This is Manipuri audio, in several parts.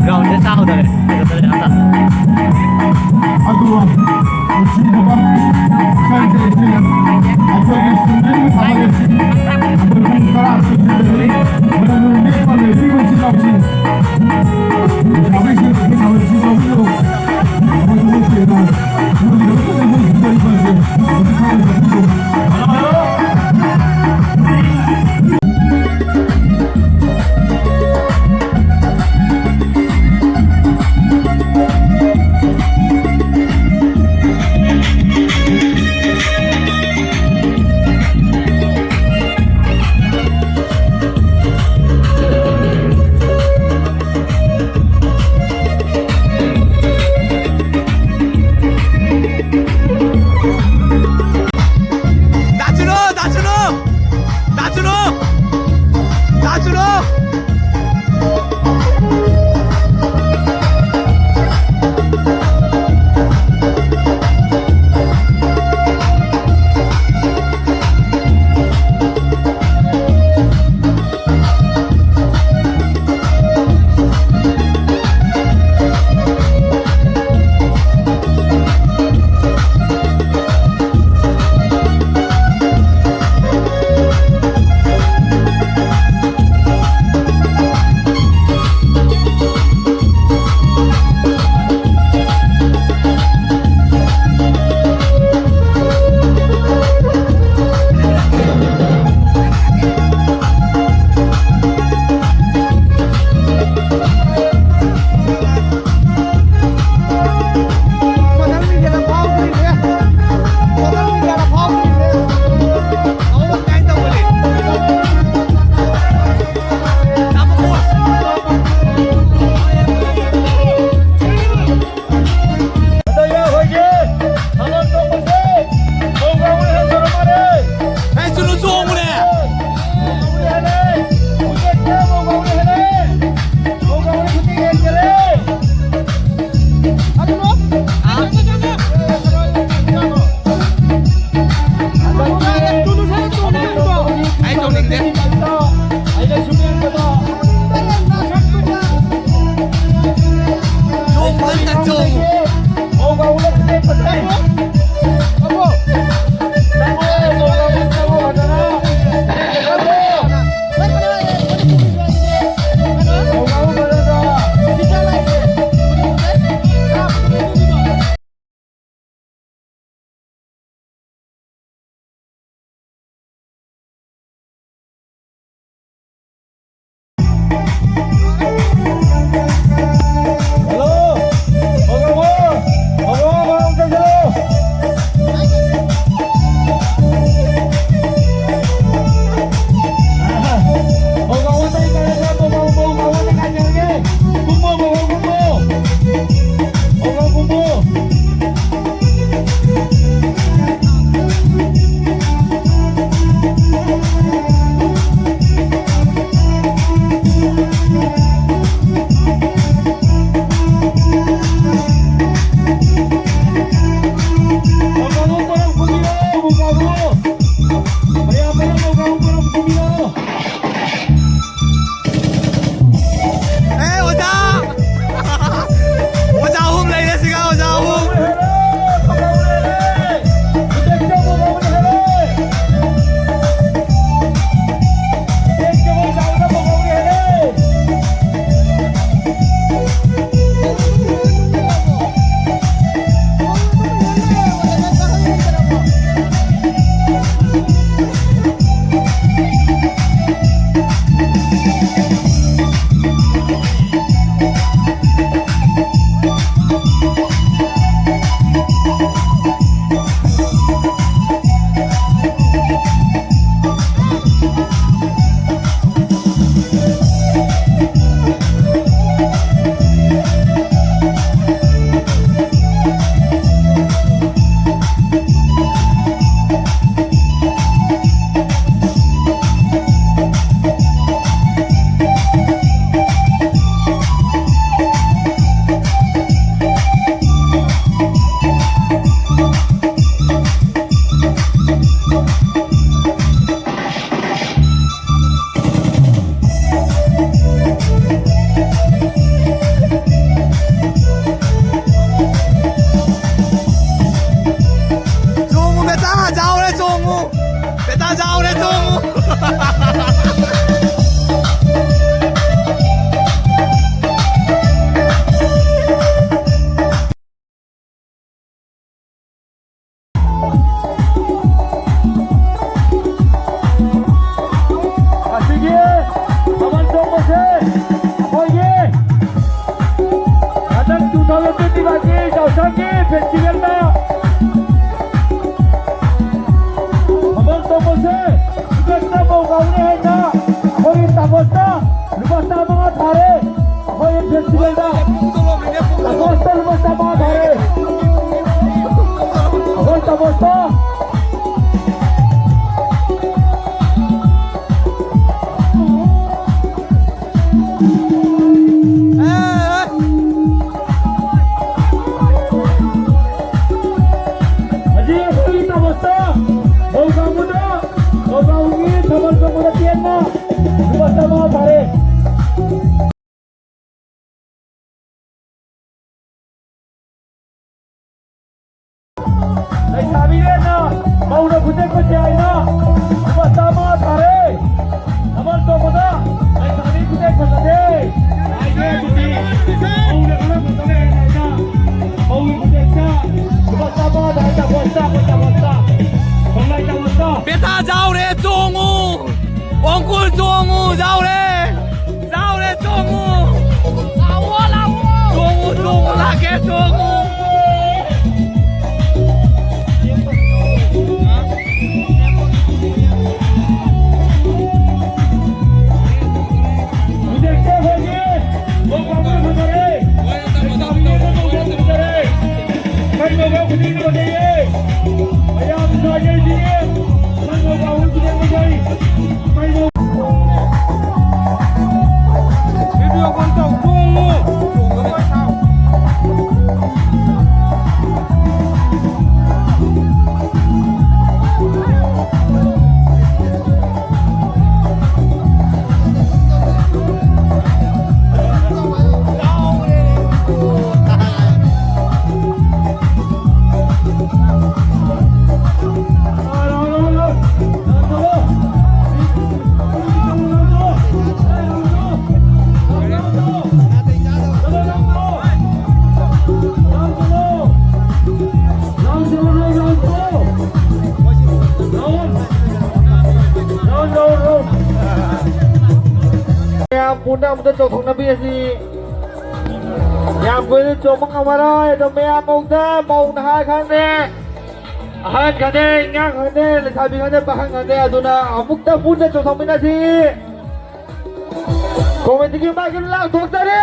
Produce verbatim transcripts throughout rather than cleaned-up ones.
Ground ꯁꯦ ꯆꯥꯎꯗꯔꯦ꯫ ꯐꯖꯗꯔꯦ ꯑꯝꯇ꯫ ꯑꯗꯨꯒ ꯅꯨꯡꯁꯤꯕ ꯏꯆꯟꯁꯤꯡ, ꯑꯩꯈꯣꯏꯒꯤ ꯁꯨꯡꯖꯤꯟ ꯐꯥꯎꯟꯗꯦꯁꯟ, ꯑꯩꯈꯣꯏ ꯄꯨꯡ ꯇꯔꯥ ꯆꯠꯈꯤꯕꯗꯒꯤ ꯃꯔꯝ ꯂꯦꯞꯄ ꯂꯩꯕꯤꯕ ꯏꯆꯤꯜ ꯏꯅꯥꯎꯁꯤꯡ, ꯂꯩꯁꯥꯕꯤꯁꯤꯡ, ꯂꯩꯁꯥꯕꯤꯁꯤꯡ ꯇꯧꯕꯤꯌꯨ꯫ ꯑꯩꯈꯣꯏ ꯊꯕꯛ ꯊꯤꯔꯒ ꯃꯣꯏꯒꯤꯗꯃꯛꯇ ꯑꯩꯈꯣꯏ ꯁꯤꯗ ꯏꯕꯁꯦ ꯍꯧꯖꯤꯛ ꯐꯥꯎꯕ ꯆꯠꯄꯤꯌꯨ꯫ ꯅꯥꯆꯨꯅꯣ, ꯅꯥꯆꯨꯅꯣ! ꯅꯥꯆꯨꯅꯣ! ꯅꯥꯆꯨꯅꯣ! ꯃꯊꯪꯒꯤ ꯐꯦꯁꯇꯤꯚꯦꯜꯗ ꯊꯥꯕꯜ ꯆꯣꯡꯕꯁꯦ ꯇꯤꯀꯦꯠꯇ ꯃꯧ ꯀꯥꯎꯅꯤ ꯍꯥꯏꯅ ꯑꯩꯈꯣꯏꯒꯤ ꯇꯥꯃꯣꯁꯇ ꯂꯨꯄꯥ ꯆꯥꯝꯃꯉꯥ ꯊꯥꯔꯦ꯫ ꯑꯩꯈꯣꯏꯒꯤ ꯐꯦꯁꯇꯤꯚꯦꯜꯗ ꯇꯥꯃꯣꯁꯇ ꯂꯨꯄꯥ ꯆꯥꯝꯃꯉꯥ ꯊꯥꯔꯦ꯫ ꯑꯩꯈꯣꯏ ꯇꯥꯃꯣꯁꯇ ꯍꯧꯖꯤꯛ ꯑꯩꯈꯣꯏꯒꯤ ꯇꯥꯃꯣꯁꯇ ꯃꯧ ꯀꯥꯡꯕꯨꯗ, ꯃꯧ ꯀꯥꯡꯕꯨꯒꯤ ꯊꯥꯕꯜ ꯆꯣꯡꯕꯗ ꯄꯦꯟꯅ ꯂꯨꯄꯥ ꯆꯥꯝꯃꯉꯥ ꯐꯥꯔꯦ꯫ ꯂꯩꯁꯥꯕꯤꯔꯦꯅ ꯃꯧꯅ ꯈꯨꯇꯦꯛ ꯐꯖꯩ ꯍꯥꯏꯅ ꯂꯨꯄꯥ ꯆꯥꯝꯃ ꯊꯥꯔꯦ꯫ ꯊꯥꯕꯜ ꯆꯣꯡꯕꯗ ꯂꯩꯁꯥꯕꯤ ꯈꯨꯇꯦꯛ ꯐꯖꯗꯦ꯫ ꯍꯥꯏꯒꯦ ꯑꯗꯨꯗꯤ ꯃꯧꯅ ꯈꯔ ꯐꯖꯔꯦ ꯍꯥꯏꯅ ꯃꯧꯒꯤ ꯈꯨꯇꯦꯛꯇ ꯂꯨꯄꯥ ꯆꯥꯝꯃ ꯊꯥꯔꯦ꯫ ꯇꯥꯃꯣꯁꯇ, ꯇꯥꯃꯣꯁꯇ, ꯇꯥꯃꯣꯁꯇ꯫ ꯄꯦꯊꯥ ꯌꯥꯎꯔꯦ, ꯆꯣꯡꯉꯨ! ꯑꯣꯡꯀꯨꯜ ꯆꯣꯡꯉꯨ! ꯌꯥꯎꯔꯦ! ꯌꯥꯎꯔꯦ! ꯆꯣꯡꯉꯨ! ꯂꯥꯛꯑꯣ, ꯂꯥꯛꯑꯣ! ꯆꯣꯡꯉꯨ, ꯆꯣꯡꯉꯨ! ꯂꯥꯛꯀꯦ, ꯆꯣꯡꯉꯨ! ꯍꯧꯖꯤꯛꯁꯦ ꯑꯩꯈꯣꯏꯒꯤ ꯃꯧ ꯀꯥꯡꯕꯨ ꯐꯖꯔꯦ꯫ ꯂꯩꯁꯥꯕꯤꯅꯦꯅ ꯃꯧ ꯌꯥꯝ ꯐꯖꯔꯦ꯫ ꯀꯩꯅꯣ ꯈꯨꯗꯤꯡ ꯐꯖꯩꯌꯦ꯫ ꯃꯌꯥꯝ ꯅꯨꯡꯉꯥꯏꯖꯩꯁꯤꯗꯤ꯫ ꯅꯪ ꯃꯧ ꯀꯥꯡꯕꯨ ꯈꯨꯗꯤꯡ ꯐꯖꯩ꯫ ꯀꯩꯅꯣ ꯚꯤꯗꯤꯑꯣ ꯀꯣꯜ ꯇꯧ, ꯆꯣꯡꯉꯨ꯫ ꯃꯌꯥꯝ ꯄꯨꯟꯅ ꯑꯃꯨꯛꯇ ꯆꯣꯡꯊꯣꯛꯅꯕꯤꯔꯁꯤ꯫ ꯌꯥꯝ ꯀꯨꯏꯅ ꯆꯣꯡꯕ ꯉꯝꯃꯔꯣꯏ꯫ ꯑꯗꯣ ꯃꯌꯥꯝ ꯃꯧꯗ, ꯃꯧ ꯅꯍꯥ ꯈꯪꯗꯦ, ꯑꯍꯟ ꯈꯪꯗꯦ, ꯑꯉꯥꯡ ꯈꯪꯗꯦ, ꯂꯩꯁꯥꯕꯤ ꯈꯪꯗꯦ, ꯄꯥꯈꯪ ꯈꯪꯗꯦ, ꯑꯗꯨꯅ ꯑꯃꯨꯛꯇ ꯄꯨꯟꯅ ꯆꯣꯡꯊꯣꯛꯃꯤꯟꯅꯁꯤ꯫ ꯀꯣꯃꯤꯇꯤꯒꯤ ꯃꯥꯏꯀꯩꯗ ꯂꯥꯎꯊꯣꯛꯆꯔꯤ꯫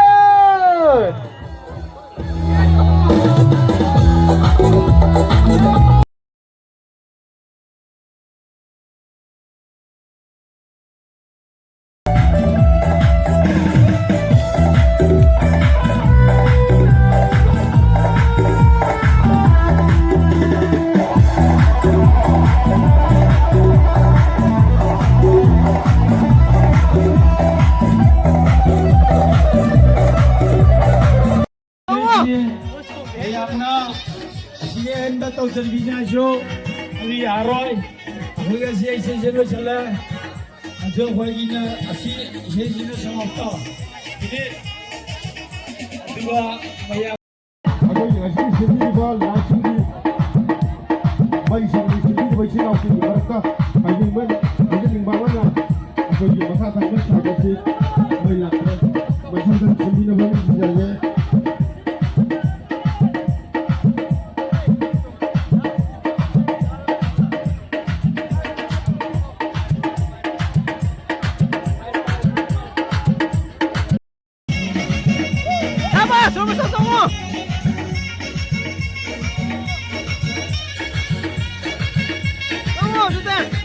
ꯃꯌꯥꯝꯅ ꯁꯤꯒꯤ ꯑꯍꯦꯟꯕ ꯇꯧꯖꯕꯤꯅꯤꯉꯥꯏꯁꯨ ꯑꯗꯨ ꯌꯥꯔꯣꯏ꯫ ꯑꯩꯈꯣꯏ ꯉꯁꯤ ꯏꯁꯩꯁꯦ ꯂꯣꯏꯁꯤꯜꯂꯦ꯫ ꯑꯗꯨ ꯑꯩꯈꯣꯏꯒꯤꯅ ꯑꯁꯤ ꯏꯁꯩꯁꯤꯅ ꯁꯃꯥꯞꯇ꯫ ꯍꯧꯖꯤꯛ ꯑꯗꯨꯒ ꯃꯌꯥꯝ ꯑꯩꯈꯣꯏꯒꯤ ꯉꯁꯤ ꯁꯤꯟꯕꯤꯔꯤꯕ ꯂꯥꯏꯁꯤꯡꯒꯤ ꯃꯩꯁꯤꯡꯒꯤ ꯁꯤꯟꯕꯤꯔꯤꯕ ꯏꯆꯤꯜ ꯏꯅꯥꯎꯁꯤꯡꯒꯤ ꯃꯔꯛꯇ ꯍꯥꯏꯅꯤꯡꯕ, ꯍꯥꯏꯖꯅꯤꯡꯕ ꯑꯃꯅ, ꯑꯩꯈꯣꯏꯒꯤ ꯃꯈꯥ ꯊꯪꯕ ꯁꯥꯒꯠꯁꯤ ꯃꯩ ꯂꯥꯛꯇ꯭ꯔꯦ꯫ ꯃꯊꯪꯗ ꯁꯤꯟꯕꯤꯅꯕ ꯅꯤꯡꯁꯤꯡꯖꯒꯦ꯫ ꯁꯥꯕꯥꯁ! ꯁꯣꯝꯗ ꯆꯪꯉꯣ! ꯆꯪꯉꯣ, ꯑꯗꯨꯗ!